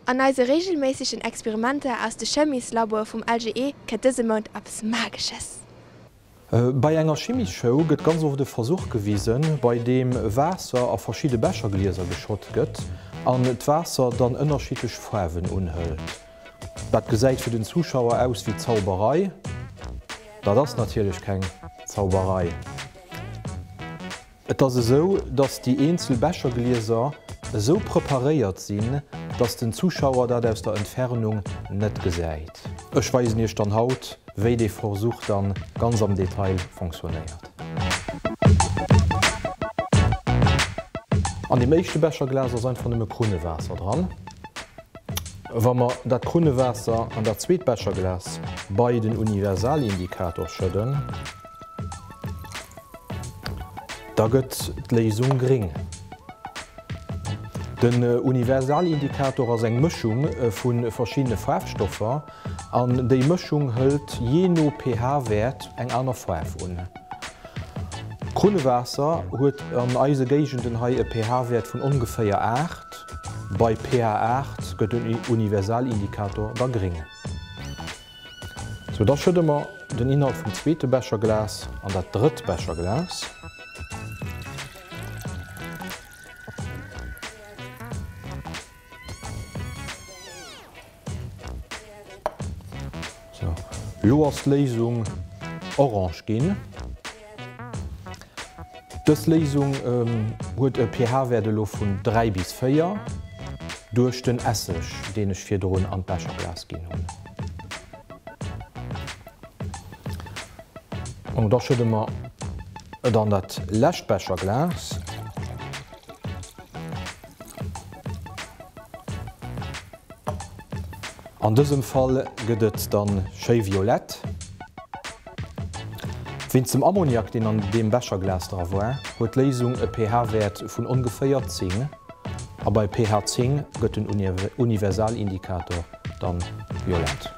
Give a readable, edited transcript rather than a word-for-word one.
An eise reegelméissegen Experimenter aus de Chemieslaboe vum LGE kënnt dëse Mount eppes Magesches. Bei enger Chimiesshow gëtt ganz oft e Versuch gewisen, bei deem Waasser a verschidde Becherglieser geschott gëtt an d'Waasser dann ënnerschiddlech Faarwen unhëlt. Dat gesäit fir den Zuschauer aus wéi Zauberei. Dat ass natierlech keng Zauberei. Et ass esou, dass déi eenzel Becherglieser esou preparéiert sinn, dass den Zuschauer dat aus der Entfernung net gesäit. Ech weisen iech dann haut, wéi dee Versuch dann ganz am Detail fonctionnéiert. An deem éischte Becherglas ass einfach nëmme Krunnewaasser dran. Wa mer dat Krunnewaasser an dat zweet Becherglas bei den Universalindikator schëdden, Da gëtt d'Léisung gréng. Den Universalindikator ass eng Mëschung vu verschiddene Faarfstoffer an déi Mëschung hëlt jee no pH-Wäert eng aner Faarf un. Krunnewaasser huet an eise Géigenden hei e pH-Wäert vun ongeféier 8. Bei pH 8 gëtt den Universalindikator da gréng. Sou, da schëdde mer den Inhalt vum zweete Becherglas an dat drëtt Becherglas. Sou, lo ass d'Léisung orange ginn. Dës Léisung huet e pH-Wäert elo vun 3 bis 4 duerch den Esseg, deen ech virdrun an d'Becherglas ginn hunn. An da schëdde mer et an dat lescht Becherglas. An dësem Fall gëtt et dann schéi violett. Wéinst dem Ammoniak, deen an deem Becherglas dra war, huet d'Léisung e pH-Wäert vun ongeféier 10 a bei pH 10 gëtt den Universalindikator dann violett.